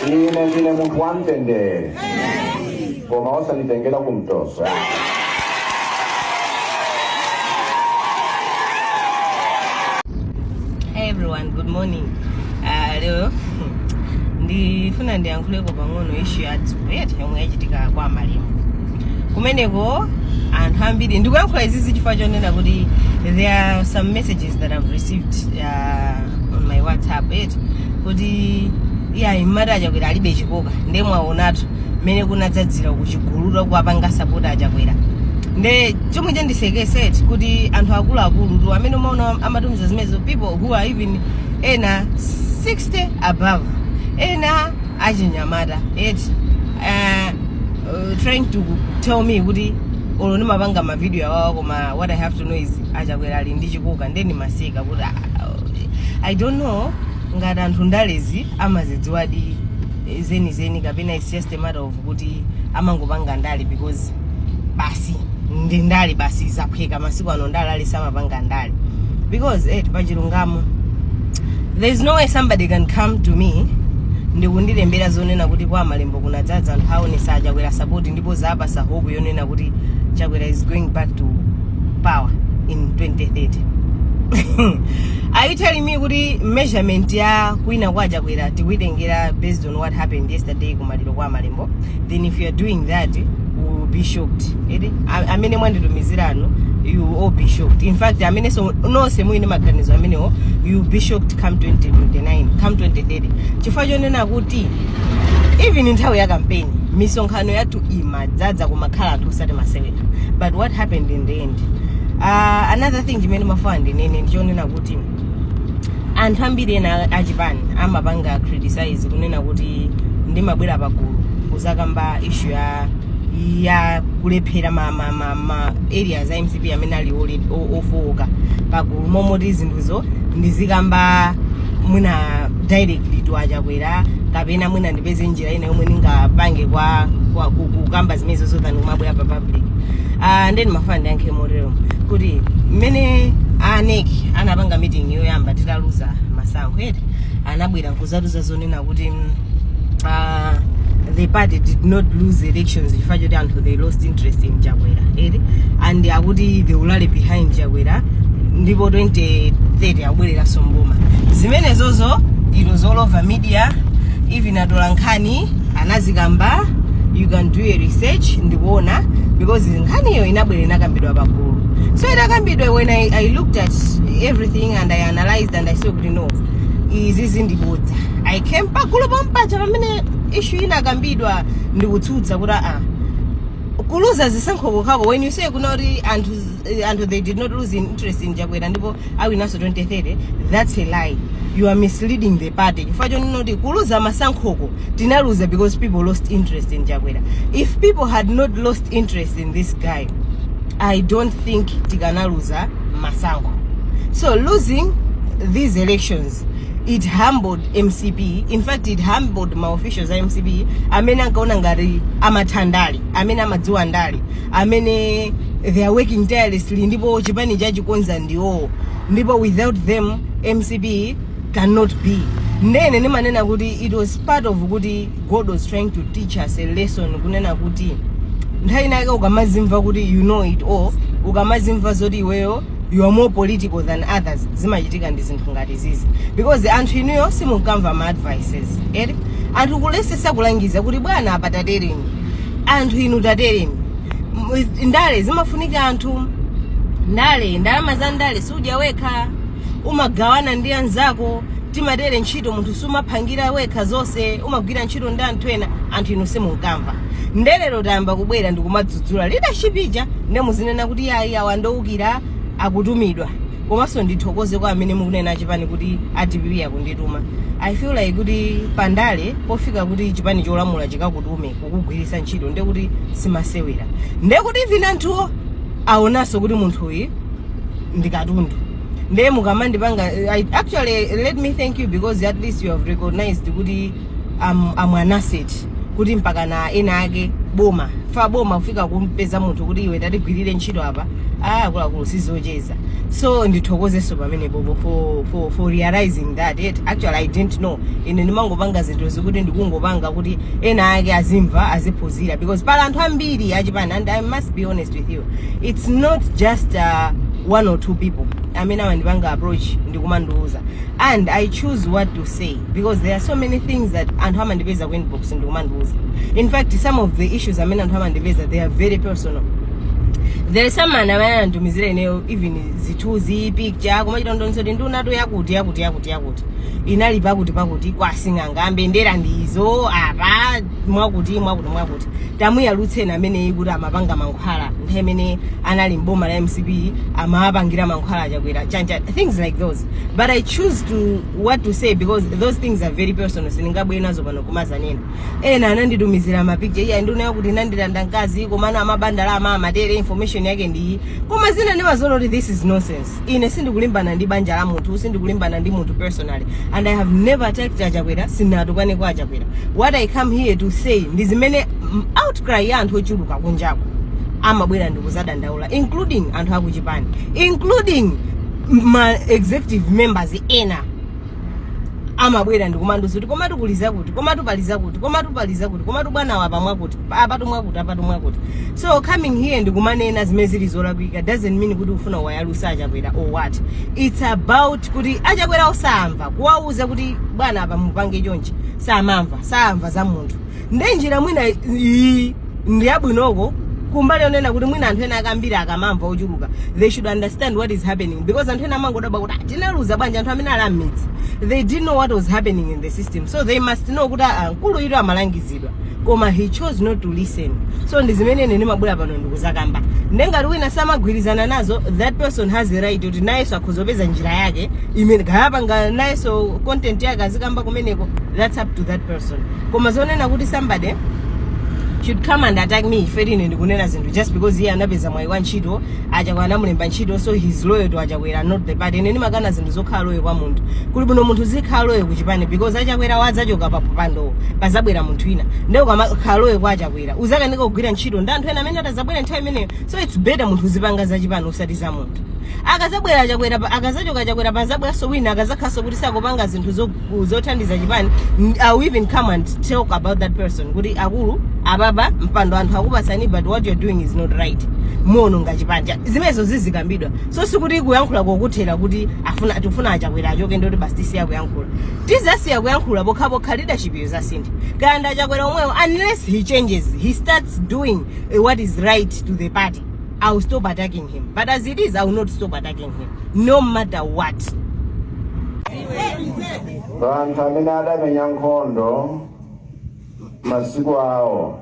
Ine ndine munthu wamtendere, koma osanditengera kumtoso. Hey everyone, good morning. Lero ndifuna ndiyankhuleko pang'ono issue ya dzulo yeti yomwe yachitika kwa Malembo. Kumeneko anthu ambiri, ndikuyankhula izizi chifukwa chonena kuti there are some messages that I've received on my WhatsApp eti kuti iyayi, mmati aChakwera alibe chikoka, nde mwaonatu mmene kunadzadzira kuchigulula kuwapanga support aChakwera. Nde chomwe chandisekesa eti kuti anthu akuluakulu tu amene umaona amatumiza zimenezo, people who are even ena 60 above, ena achinyamata eti, trying to tell me kuti olo ndimapanga mavideo awawa, koma what I have to know is aChakwera ali ndi chikoka. Nde ndimaseka kuti ah, I don't know ngati anthu ndalezi amazidziwadi zenizeni kapena it's just a matter of kuti amangopanga ndale because basi ndi ndale, basi zaphweka masiku ano, ndale ali samapanga ndale. Because pachilungamo, there is no way somebody can come to me ndikundilembera zonena kuti kwa Malembo kunadzadza anthu aonesa aChakwera support ndipo zapasa hope yonena kuti Chakwera is going back to power in 2030. Are you telling me kuti measurement ya kuwina kwa Chakwera tikuitengera based on what happened yesterday kumaliro kwa Malembo? Then if you are doing that, we will be shocked eti. Amene mwanditumizirano, you will all be shocked. In fact, amene so nonse muli ndi maganizo amenewo, you will be shocked come 2029, come 2030, chifukwa chonena kuti even nthawi ya campaign misonkhano yathu imadzadza, kumakhala anthu osati masewera. But what happened in the end? Another thing chimene mafuna ndinene ndichonena kuti anthu ambiri ena achipani amapanga criticize kunena kuti ndimabwera pagulu kuzakamba issue ya kulephera ma areas a MCP amene ali ofowoka pagulu, momoti zinthuzo ndizikamba mwina directly to aChakwera kapena mwina ndipeze njira ina yomwe ndingapange kwa kukamba zimenezo so than kumabwera pa public. Then mafuna ndiyankhe motero kuti mmene a NEC anapanga meeting yoyamba titaluza masankho eti, anabwera nkuzatuza zonena kuti the party did not lose elections chifukwa choti anthu they lost interest in Chakwera eti, and akuti they will rally behind Chakwera ndipo 2030 akubwereranso mboma. Zimenezozo it was all over media, even atola nkhani anazikamba. You can do a research ndikuona, because nkhaniyo inabwera inakambidwa pagulu. So itakambidwa, when I looked at everything and I analyzed and I saw kuti no, izi zindibodza. I came pagulu pompaja pamene issue inakambidwa ndikutsutsa kuti aa, kuluza zisankho kokhako, when you say kuna kuti anthu they did not lose interest in Chakwera ndipo awinanso 2030, that's a lie. You are misleading the party chifukwa chonena kuti kuluza masankhoko tinaluza because people lost interest in Chakwera. If people had not lost interest in this guy, I don't think tikanaluza masankho. So losing these elections, it humbled MCP. In fact, it humbled ma officials a MCP amene ankaona ngati amatha ndale, amene amadziwa ndale, amene they are working tirelessly ndipo chipani chachikonza ndiwo, ndipo without them MCP cannot be. Ndene ndimanena kuti it was part of kuti God was trying to teach us a lesson, kunena kuti nthawi inake ukamazimva kuti you know it all, ukamazimva zoti iweyo you are more political than others, zimachitika ndi zinthu ngati zizi, because anthu inuyo simunkamva ma advices eri, anthu kulesesa kulangiza kuti bwana, apa tatereni, anthu inu tatereni. Ndale zimafunika anthu, ndale, ndalama za ndale sudya wekha, umagawana ndi anzako. Timatere ntchito, munthu sumaphangira wekha zonse, umagwira ntchito ndi anthu ena. Anthu inu simunkamva. Ndelero tayamba kubwera ndikumadzudzula leadership ija, nde muzinena kuti yayi, awa ndowukira, akutumidwa. Komanso ndithokoze kwa amene mukunena chipani kuti a DPP akundituma. I feel like kuti pandale pofika kuti chipani cholamula chikakutume kukugwiritsa ntchito, nde kuti simasewera, nde kuti even anthuwo aonanso kuti munthuyi ndi katundu. Ndiye mukamandipanga, actually let me thank you because at least you have recognized kuti I'm an asset. Kuti mpaka na ena ake boma fa boma kufika kumpeza munthu kuti iwe tatigwirire ntchito apa, ah, akuluakulu, sizocheza. So ndithokozeso pamenepopo for realizing that it actually, I didn't know. Ine ndimangopanga zinthu zikuti ndikungopanga kuti ena ake azimva, aziphunzira, because pala anthu ambiri achipani, and I must be honest with you, it's not just one or two people amene amandipanga approach ndikumandiuza, and I choose what to say because there are so many things that anthu amandipeza ku inbox ndikumandiuza. In fact, some of the issues amene anthu amandipeza, they are very personal. There is someone amene ananditumizira ineyo even zithunzi, picture, kumachita ndonso kuti ndunatu yakuti yakuti yakuti yakuti inali pakuti pakuti kwasing'anga, mbendera ndizo apa, mwakuti mwakuti mwakuti, tamuyalutseni ameneyi kuti amapanga mankhwala nthawi imene anali mboma la MCP, amapangira mankhwala aChakwera chancha, things like those. But I choose to what to say because those things are very personal, sindingabwere nazo pano kumazanena. Ena ananditumizira mapicture, iya, nduna yakuti inandilanda mkazi, komano amabandala ama amatere, information yake ndiyi. Koma zina ndimazoona kuti this is nonsense. Ine sindikulimbana ndi banja la munthu, sindikulimbana ndi munthu personally, and I have never attacked aChakwera, sinatukwane kwa aChakwera. What I come here to say ndi zimene outcry ya anthu ochuluka kunjako amabwera ndikuzadandaula, including anthu akuchipani, including ma executive members ena amabwera ndikumandiuza kuti komatu kuliza kuti, komatu paliza kuti, komatu paliza kuti, komatu bwana apa mwakuti, apatu mwakuti, apatu mwakuti. So coming here ndikumanena zimene zili zolakwika doesn't mean kuti ufuna wayalusa aChakwera or what. It's about kuti aChakwera osamva kuwauza kuti bwana apa mupange chonchi, samamva, samva za munthu. Nde njira mwina iyi ndi yabwinoko kumbali yonena kuti mwina anthu ena akambiri akamamva ochuluka, they should understand what is happening, because anthu ena amangodabwa kuti, "Ah, tinaluza bwanji?" Anthu amene ali amidzi, they didn't know what was happening in the system, so they must know kuti ah, mkulu ito amalangizidwa koma he chose not to listen. So ndi zimene ine ndimabwera pano ndikuzakamba. Ndengati wina samagwirizana nazo, that person has the right kuti nayenso akhozopeza njira yake imene kayapanga nayenso content yake azikamba kumeneko. That's up to that person. Koma zonena kuti somebody should come and attack me ife ine ndikunena zinthu just because iye anapeza mwayi wa ntchito, aChakwera anamulemba ntchito, so he's loyal to aChakwera, not the party. Ine ndimakana zinthu zokhala loyal kwa munthu. Kuli bwino munthu zikhala loyal kuchipani, because aChakwera wadzachoka pa pando, pazabwera munthu wina. Ndiye ukamakhala loyal kwa aChakwera, uzakanika kugwira ntchito ndi anthu ena amene atazabwera nthawi imeneyo. So it's better munthu uzipanga zachipani usati za munthu. Akazabwera aChakwera, akazachoka Chakwera, pazabweranso wina akazakhaso kuti sakupanga zinthu zothandiza chipani, I will even come and talk about that person kuti akulu apapa mpando anthu akupatsani, but what you're doing is not right, muononga chipani. Zimenezo zizikambidwa. So sikuti kuyankhula kokuthera kuti afuna tifuna aChakwera achoke ndoti basi tisiya kuyankhula. Tizasiya kuyankhula pokhapokha leadership iyo zasintha, kaya aChakwera omwewo. Unless he changes, he starts doing what is right to the party, I will stop attacking him. But as it is, I will not stop attacking him, no matter what. Anthu amene adamenya nkhondo masiku awo,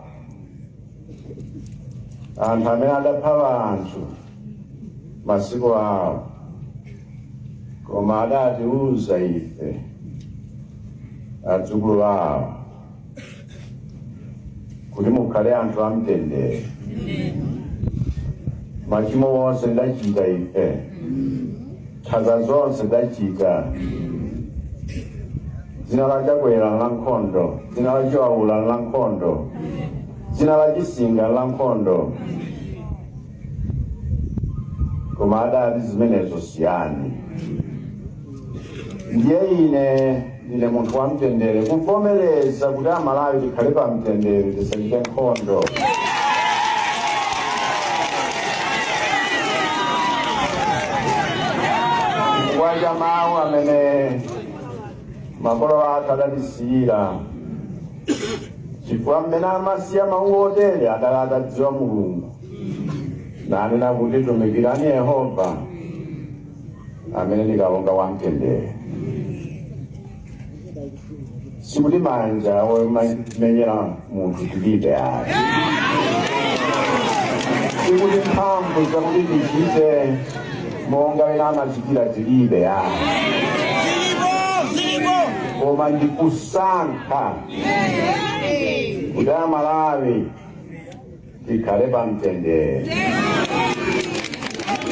anthu amene adapha anthu masiku awo, koma adatiuza ife adzukulu awo kuti mukhale anthu amtendere. Machimo wonse ndachita ife, nkhanza zonse ndachita, dzina la Chakwera la nkhondo, dzina la Chiwaula la nkhondo, dzina la Chisinga la nkhondo, koma adati zimenezo siyani. Ndiye ine ndine munthu wa mtendere, kuvomereza kuti Amalawi tikhale pa mtendere, tisachite nkhondo. Chifukwa cha mawu amene makolo athu adatisiyira, chifukwa mmene amasiya mawu otere adali atadziwa Mulungu, nanena kuti tumikirani Yehova amene ndi kalonga wa mtendere. Sikuti manja omenyera munthu tilibe ayi, sikuti mphamvu zakuti tichite monga wena amachitira tilibe ayi, koma ndikusankha kuti Amalawi tikhale pa mtendere.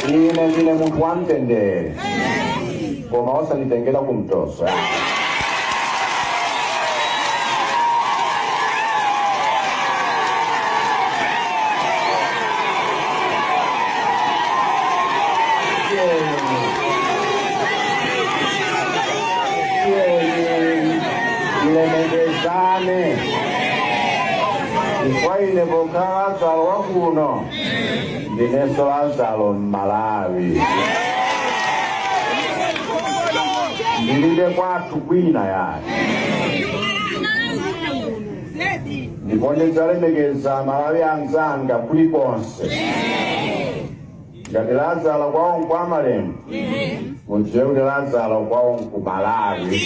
Ine ndine munthu wa mtendere, koma osanditengera kumtoso. nane chifukwa ine pokhala Lazaro wakuno, ndinenso Lazaro m'Malawi, ndilibe kwathu kwina yayi. Ndipo ndidzalemekeza Malawi anzanga kulikonse. Ngati Lazaro kwawo nkwa Malembo, mudziwe kuti Lazaro kwawo nku Malawi.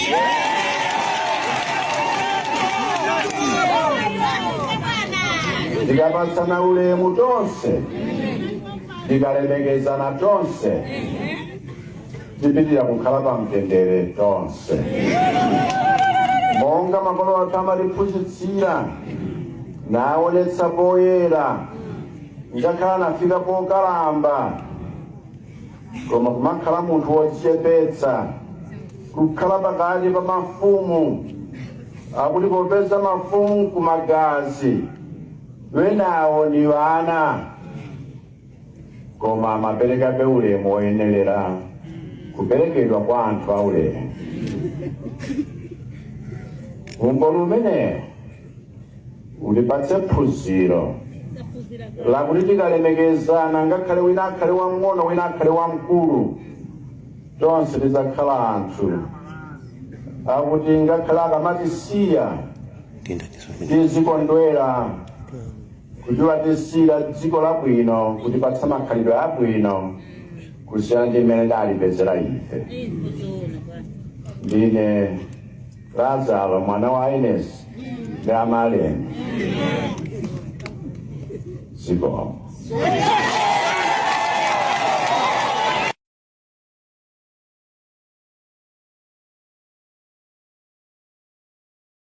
Tikapatsana ulemu tonse, tikalemekezana tonse, tipitirira kukhala pa mtendere tonse monga makolo athu amatiphunzitsira naonetsa poyera. Ngakhale anafika pokalamba, koma kumakhala munthu wodzichepetsa, kukhala pakati pa mafumu, akuti popeza mafumu kumagazi wenawo ni wana, koma amaperekabe ulemu woyenerera kuperekedwa kwa anthu aulemu. Umboni umenewo ulipatse phunziro lakuti tikalemekezana, ngakhale wina akhale wamng'ono, wina akhale wamkulu, tonse tidzakhala anthu akuti ngakhale akamatisiya tizikondwera kuti watisiyira dziko labwino, kutipatsa makhalidwe abwino kusiyana ndi mmene tidalipezera ife. Ndine Lazaro, mwana wa Inesi ndi Amaleni. Zikomo.